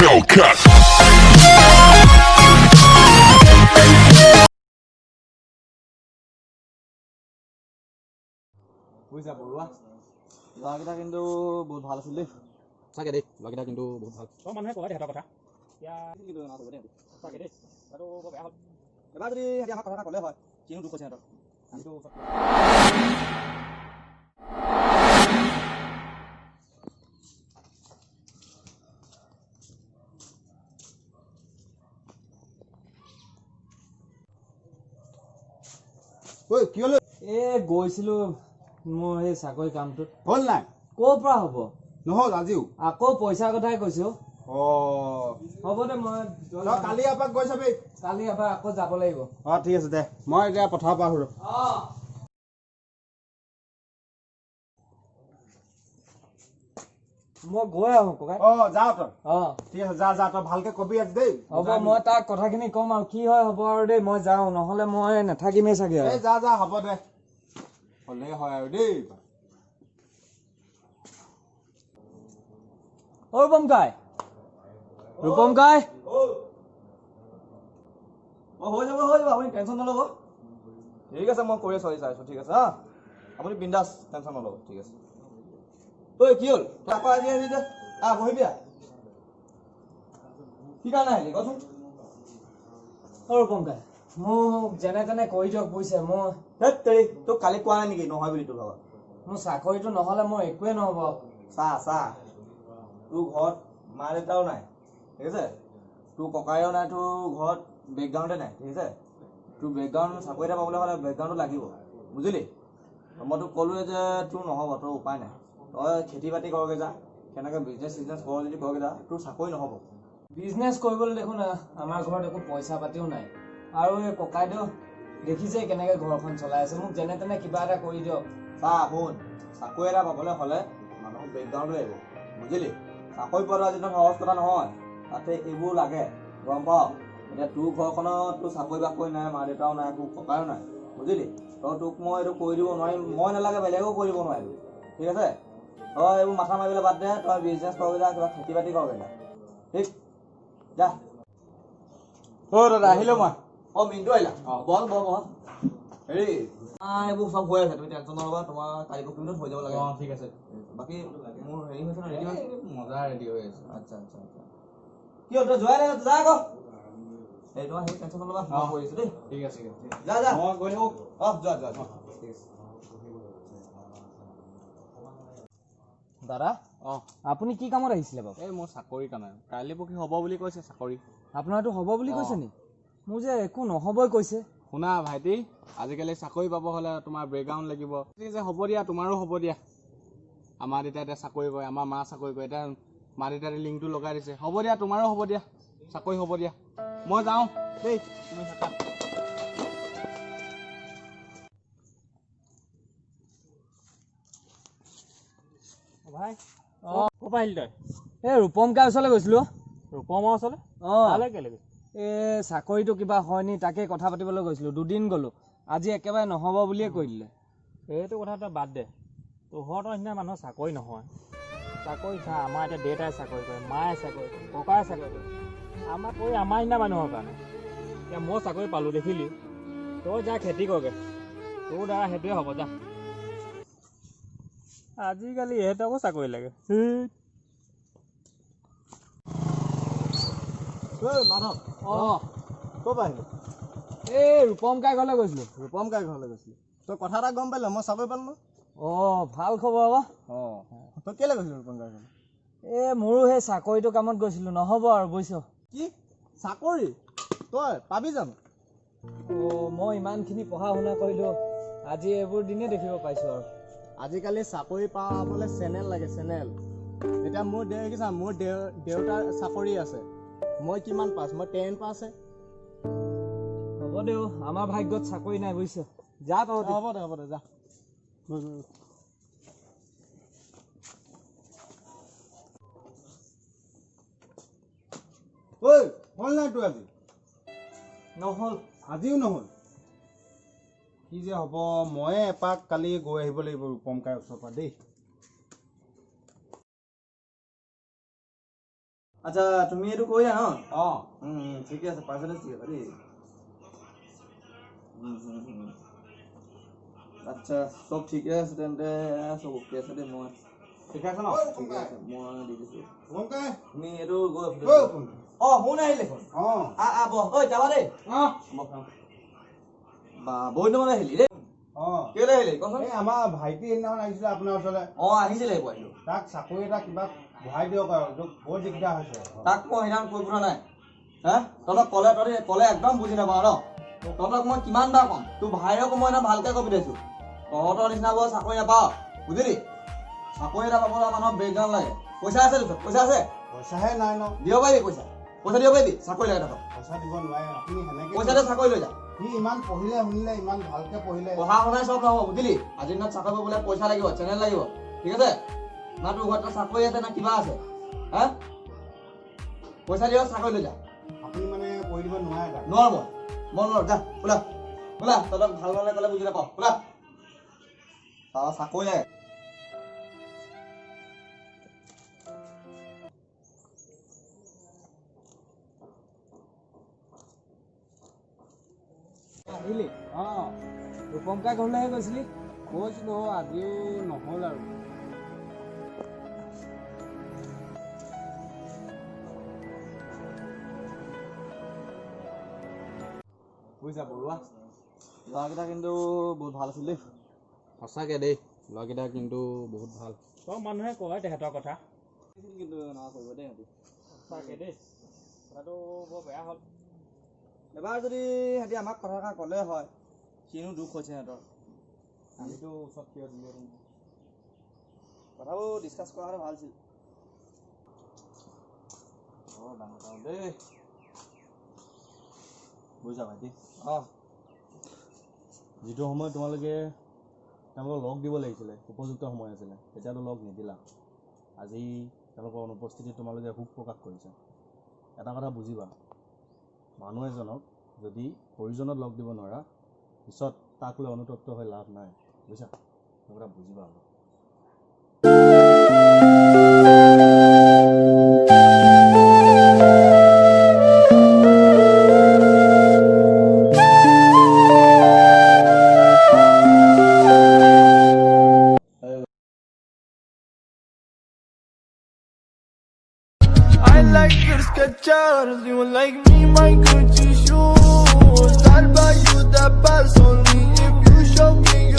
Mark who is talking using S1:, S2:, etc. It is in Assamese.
S1: Hellcat.
S2: বুজিছা বৰুৱা, ল'ৰাকেইটা কিন্তু বহুত ভাল আছিল দেই।
S3: সঁচাকৈ দেই, ল'ৰাকেইটা কিন্তু বহুত ভাল।
S4: চব মানুহে কয় তেহেঁতৰ কথা এতিয়া।
S3: কিন্তু দেই।
S4: সঁচাকৈ দেই, কথাটো বৰ বেয়া হ'ল।
S3: এবাৰ যদি সিহঁতি আমাক কথা এটা ক'লে হয়, কিনো দুখ হৈছে সিহঁতৰ। আমিতো
S5: ঐ, কি হ'ল?
S6: এই গৈছিলোঁ মোৰ সেই চাকৰি কামটোত।
S5: হ'ল নাই?
S6: ক'ৰ পৰা হ'ব?
S5: নহ'ল আজিও?
S6: আকৌ পইচাৰ কথাই কৈছোঁ।
S5: অ।
S6: হ'ব দে, মই ভিতৰলৈ
S5: তই কালি এপাক গৈ চাবি।
S6: কালি এবাৰ আকৌ যাব লাগিব।
S5: অ, ঠিক আছে দে, মই এতিয়া পথাৰৰ পৰা আহোঁ।
S6: অঁ। মই গৈ আহোঁ ককাই।
S5: অ, যা তই।
S6: অঁ।
S5: ঠিক আছে, যা যা, তই ভালকে কবি আজি দেই।
S6: হ'ব, মই তাক কথাখিনি ক'ম আৰু কি হয় হ'ব আৰু দেই। মই যাওঁ, নহ'লে মই নাথাকিমেই চাগে আৰু।
S5: এই যা যা, হ'ব দে, হ'লেই হয় আৰু দেই।
S6: অ' ৰূপম কাই, ৰূপম কাই।
S2: অ, হৈ যাব, হৈ যাব, আপুনি টেনশ্যন নল'ব। ঠিক আছে, মই কৰি আছোঁ, চাই আছোঁ। ঠিক আছে, হা, আপুনি বিন্দাছ, টেনশ্যন নল'ব। ঠিক আছে। ঐ, কি হ'ল? তই আকৌ আজি আহিলি যে? আহ, বহিবি আহ। কি কাৰণে আহিলি কচোন?
S6: অ' ৰূপম কাই, মোক যেনে তেনে কৰি দিয়ক বুজিছে মই
S2: ধেত তেৰি, তোক কালি কোৱা নাই নেকি নহয় বুলি তোৰ ভাগত?
S6: মোৰ চাকৰিটো নহ'লে মোৰ একোৱে নহ'ব।
S2: চা চা, তোৰ ঘৰত মা দেউতাও নাই, ঠিক আছে? তোৰ ককায়েও নাই, তোৰ ঘৰত বেকগ্ৰাউণ্ডে নাই, ঠিক আছে? তোৰ বেকগ্ৰাউণ্ড, চাকৰি এটা পাবলৈ হ'লে বেকগ্ৰাউণ্ডটো লাগিব, বুজিলি? মই তোক ক'লোৱে যে তোৰ নহ'ব, তোৰ উপায় নাই। তই খেতি বাতি কৰগে যা, কেনেকৈ বিজনেছ চিজনেছ কৰ যদি কৰগে যা, তোৰ চাকৰি নহ'ব।
S6: বিজনেছ কৰিবলৈ দেখোন আমাৰ ঘৰত একো পইচা পাতিও নাই। আৰু এই ককাইদেউ দেখিছেই কেনেকৈ ঘৰখন চলাই আছে। মোক যেনে তেনে কিবা এটা কৰি দিয়ক।
S2: চা, শুন, চাকৰি এটা পাবলৈ হ'লে মানুহৰ বেকগ্ৰাউণ্ডো লাগিব, বুজিলি? চাকৰি পোৱাটো আজি সহজ কথা নহয়, তাতে এইবোৰ লাগে, গম পাৱ? এতিয়া তোৰ ঘৰখনত তোৰ চাকৰি বাকৰি নাই, মা দেউতাও নাই, তোৰ ককায়ো নাই, বুজিলি? তই তোক মই এইটো কৰি দিব নোৱাৰিম, মই নালাগে বেলেগেও কৰি দিব নোৱাৰিম, ঠিক আছে? তই এইবোৰ মাথা মাৰিবলৈ বাদ দে, তই বিজনেছ কৰগে যা, কিবা খেতি বাতি কৰগে যা, ঠিক? যা।
S5: অ দাদা, আহিলো মই।
S2: অ মিণ্টু, আহিলা? বল বল বল। হেৰি, এইবোৰ চব হৈ আছে, তুমি টেনশ্যন নল'বা, তোমাৰ কালি পৰহি ভিতৰত হৈ যাব লাগে।
S3: অঁ, ঠিক আছে।
S2: বাকী মোৰ হেৰি হৈছে ন, ৰেডি হৈছে?
S3: মজা, ৰেডি হৈ আছে।
S2: আচ্ছা আচ্ছা আচ্ছা। কি হ'ল, তই যোৱাই নাই? যা আকৌ। এই তোমাৰ সেই টেনশ্যন নল'বা, মই কৰি আছোঁ দেই।
S3: ঠিক আছে।
S2: যা যা।
S3: মই গৈ থাকোঁ।
S2: অঁ, যোৱা যোৱা যোৱা, ঠিক আছে।
S6: দাদা।
S3: অঁ।
S6: আপুনি কি কামত আহিছিলে বাৰু?
S3: এই মোৰ চাকৰিৰ কাৰণে, কাইলৈ পৰহি হ'ব বুলি কৈছে চাকৰি।
S6: আপোনাৰতো হ'ব বুলি
S3: অঁ।
S6: কৈছে নি? মোৰ যে একো নহ'বই কৈছে।
S3: শুনা ভাইটি, আজিকালি চাকৰি পাব হ'লে তোমাৰ বেকগ্ৰাউণ্ড লাগিব। ঠিক আছে, হ'ব দিয়া, তোমাৰো হ'ব দিয়া। আমাৰ দেউতা এতিয়া চাকৰি কৰে, আমাৰ মা চাকৰি কৰে, এতিয়া মা দেউতাই লিংকটো লগাই দিছে। হ'ব দিয়া, তোমাৰো হ'ব দিয়া, চাকৰি হ'ব দিয়া। মই যাওঁ দেই, তুমি থাকা।
S4: ভাই।
S6: অঁ।
S4: ক'ৰ পৰা আহিলি তই?
S6: এই ৰূপম কাৰ ওচৰলৈ গৈছিলোঁ।
S4: ৰূপমৰ ওচৰলৈ?
S6: অঁ।
S4: তালৈ কেলৈ গৈছিলি?
S6: এই চাকৰিটো কিবা হয় নি তাকে কথা পাতিবলৈ গৈছিলোঁ। দুদিন গ'লোঁ, আজি একেবাৰে নহ'ব বুলিয়ে কৈ দিলে।
S4: এইটো কথা তই বাদ দে, তহঁতৰ নিচিনা মানুহৰ চাকৰি নহয়। চাকৰি চা, আমাৰ এতিয়া দেউতাই চাকৰি কৰে, মায়ে চাকৰি কৰে, ককাই চাকৰি কৰে, আমাৰ কৰি আমাৰ নিচিনা মানুহৰ কাৰণে। এতিয়া মই চাকৰি পালোঁ দেখিলি, তই যা খেতি কৰগে, তোৰ দ্বাৰা সেইটোৱে হ'ব, যা। আজিকালি ইহঁতকো চাকৰি লাগে।
S2: ঐ মাধৱ।
S6: অঁ।
S2: ক'ৰ পৰা আহিলি?
S6: এই ৰূপম কাৰ ঘৰলৈ গৈছিলোঁ।
S2: ৰূপম কাৰ ঘৰলৈ গৈছিলি? তই কথা এটা গম পালি, মই চাকৰি পালোঁ ন।
S6: অঁ, ভাল খবৰ আকৌ।
S2: অঁ, তই কেলৈ গৈছিলি ৰূপম কাৰ ঘৰলৈ?
S6: এই মোৰো সেই চাকৰিটো কামত গৈছিলোঁ, নহ'ব আৰু বুজিছ।
S2: কি চাকৰি তই পাবি জানো?
S6: অঁ, মই ইমানখিনি পঢ়া শুনা কৰিলোঁ, আজি এইবোৰ দিনেই দেখিব পাইছোঁ আৰু।
S2: আজিকালি চাকৰি পাবলৈ চেনেল লাগে, চেনেল। এতিয়া মোৰ দেখিছা, মোৰ দেউতাৰ চাকৰি আছে, মই কিমান পাছ? মই 10 পাছহে।
S6: হ'ব দে অ', আমাৰ ভাগ্যত চাকৰি নাই বুজিছ। যা তহঁতি।
S2: হ'ব দে, হ'ব দে, যা।
S5: ঐ, হ'ল নাই তোৰ আজি?
S6: নহ'ল।
S5: আজিও নহ'ল? কি যে হ'ব! ময়ে এপাক কালি গৈ আহিব লাগিব ৰূপম কাইৰ ওচৰৰ পৰা দেই।
S2: আচ্ছা, তুমি এইটো কৰিলা ন?
S5: অঁ।
S2: ঠিকে আছে, পাৰ্চেণ্টেজ ঠিক আছে দেই। উম, উম, উম। আচ্ছা, চব ঠিকে আছে তেন্তে, চব অ'কে আছে দেই। মই
S5: ঠিকে আছে ন?
S2: ঠিকে আছে, মই দি দিছোঁ।
S5: ৰূপম।
S2: তুমি এইটো গৈ
S5: ঐ ৰূপম।
S2: অঁ, শুন, আহিল দেখোন।
S5: অঁ।
S2: আ আ বহ। ঐ, যাবা দেই।
S3: অঁ।
S2: বহ। বা, বহুত দিনৰ মূৰত আহিলি দেই।
S5: অঁ।
S2: কেলৈ আহিলি কচোন?
S5: এই আমাৰ ভাইটি সেইদিনাখন আহিছিলে আপোনাৰ ওচৰলৈ।
S2: অঁ, আহিছিলে পোৱালিটো।
S5: তাক চাকৰি এটা কিবা বঢ়াই দিয়ক আৰু, এইটো বৰ দিগদাৰ হৈছে।
S2: তাক মই সেইদিনাখন কৈ পঠোৱা নাই হা? তহঁতক ক'লে, তহঁতি ক'লে একদম বুজি নাপাওঁ ন। তহঁতক মই কিমান বাৰ ক'ম? তোৰ ভাইৰকো মই সেইদিনা ভালকে কৈ পঠিয়াইছো, তহঁতৰ নিচিনা বৰ চাকৰি নাপাওঁ, বুজিলি? চাকৰি এটা পাবলৈ মানুহৰ বেকগ্ৰাউণ্ড লাগে। পইচা আছে তোৰ ওচৰত? পইচা আছে?
S5: পইচাহে নাই ন।
S2: দিব পাৰিবি পইচা? পইচা দিব পাৰিবি? চাকৰি লাগে তহঁতক।
S5: পইচা দিব নোৱাৰে আপুনি সেনেকে।
S2: পইচা দে, চাকৰি লৈ যা।
S5: সি ইমান পঢ়িলে শুনিলে, ইমান ভালকে পঢ়িলে।
S2: পঢ়া শুনাই চব নহ'ব, বুজিলি? আজিৰ দিনত চাকৰি পাবলৈ পইচা লাগিব, চেনেল লাগিব, ঠিক আছে? না তোৰ ঘৰত চাকৰি আছে, না কিবা আছে, হা? পইচা দিয়ক, চাকৰি লৈ যা।
S5: আপুনি মানে কৰি দিব নোৱাৰে তাক?
S2: নোৱাৰো মই, মই নোৱাৰো। যা, ওলা ওলা। তহঁতক ভাল ভালে ক'লে বুজি নাপাওঁ। ওলা, চাকৰি লাগে।
S6: আহিলি?
S3: অঁ।
S6: ৰূপম কাই ঘৰলৈহে গৈছিলি?
S3: কৈছিলোঁ, আজিও নহ'ল আৰু। বুজিছা বৰুৱা?
S2: ল'ৰাকেইটা কিন্তু বহুত ভাল আছিল দেই।
S3: সঁচাকৈ দেই, ল'ৰাকেইটা কিন্তু বহুত ভাল।
S4: চব মানুহে কয় তেহেঁতৰ কথা।
S2: কিন্তু এনেকুৱা কৰিব দেই সিহঁতি।
S4: সঁচাকৈ দেই, কথাটো বৰ বেয়া হ'ল।
S2: এবাৰ যদি সিহঁতি আমাক কথা এষাৰ ক'লে হয়, কিনো দুখ হৈছে সিহঁতৰ।
S3: আমিতো ওচৰত থিয় দিলোহেঁতেন।
S2: কথাবোৰ ডিছকাছ কৰা হ'লে ভাল আছিল। বৰ ডাঙৰ কথা হ'ল দেই।
S1: বুজিছা ভাইটি?
S2: অঁ।
S1: যিটো সময়ত তোমালোকে তেওঁলোকক লগ দিব লাগিছিলে, উপযুক্ত সময় আছিলে, তেতিয়াতো লগ নিদিলা। আজি তেওঁলোকৰ অনুপস্থিতিত তোমালোকে শোক প্ৰকাশ কৰিছা। এটা কথা বুজিবা, মানুহ এজনক যদি প্ৰয়োজনত লগ দিব নোৱাৰা, পিছত তাক লৈ অনুতপ্ত হৈ লাভ নাই, বুজিছা? সেই কথা বুজিবা অলপ।
S7: I like your Skechers, you like me, my Gucci shoes. I'll buy you the purse only if you show me.